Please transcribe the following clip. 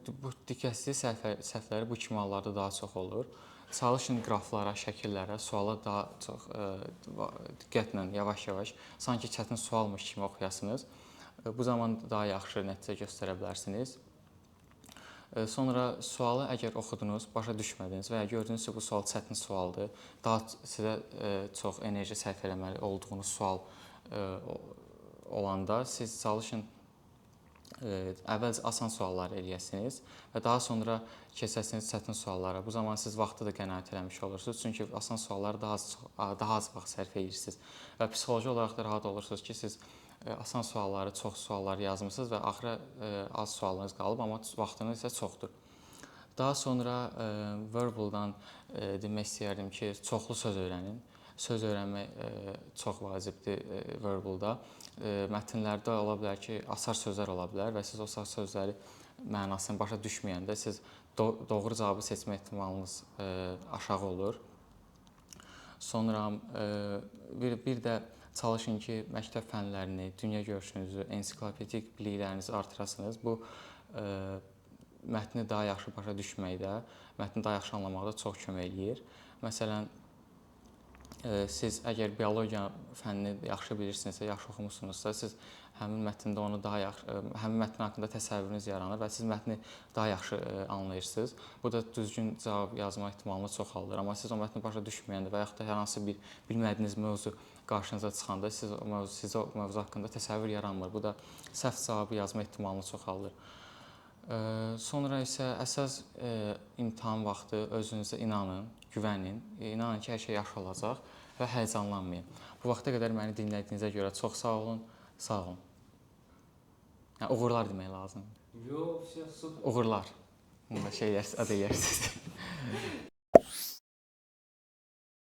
Bu diqqətsizlik səhvləri bu kimi hallarda daha çox olur. Çalışın qraflara, şəkillərə, suala daha çox diqqətlə, yavaş-yavaş, sanki çətin sualmış kimi oxuyasınız. Bu zaman daha yaxşı nəticə göstərə bilərsiniz. Sonra sualı əgər oxudunuz, başa düşmədiniz və ya gördünüz ki, bu sual çətin sualdır, daha sizə çox enerji sərf eləməli olduğunuz sual olanda siz çalışın əvvəlcə asan sualları eləyəsiniz və daha sonra keçəsiniz çətin suallara. Bu zaman siz vaxtı da qənaət eləmiş olursunuz. Çünki asan suallara daha az vaxt sərf edirsiniz və psixoloji olaraq da rahat olursunuz ki, siz asan sualları, çox sualları yazmısınız və axıra az sualınız qalıb, amma vaxtınız isə çoxdur. Daha sonra verbaldan demək istəyərdim ki, çoxlu söz öyrənin. Söz öyrənmək çox vacibdir verbalda. Mətnlərdə ola bilər ki, açar sözlər ola bilər və siz o açar sözləri mənasını başa düşməyəndə siz doğru cavabı seçmə ehtimalınız aşağı olur. Sonra bir də çalışın ki, məktəb fənlərini, dünya görüşünüzü, ensiklopedik biliklərinizi artırasınız. Bu mətni daha yaxşı başa düşməkdə, mətni daha yaxşı anlamaqda çox kömək eləyir. Məsələn, siz əgər biologiya fənnini yaxşı bilirsinizsə, yaxşı oxumusunuzsa, siz həmin mətndə onu daha yaxşı, həmin mətn haqqında təsəvvürünüz yaranır və siz mətni daha yaxşı anlayırsınız. Bu da düzgün cavab yazma ehtimalını çoxaldır. Amma siz o mətni başa düşməyəndə və yaxud da hər hansı bir bilmədiyiniz mövzu qarşınıza çıxanda sizə o mövzu haqqında təsəvvür yaranmır. Bu da səhv cavabı yazma ehtimalını çoxaldır. Sonra isə əsas imtahan vaxtı özünüzə inanın, güvənin, inanın ki, hər şey yaxşı olacaq və həyəcanlanmayın. Bu vaxta qədər məni dinlədiyinizə görə çox sağ olun. Sağ olun. Yəni, uğurlar demək lazımdır. Yo, все, супер. Uğurlar. Bunu da şey deyərsiniz, ad eləyərsiniz.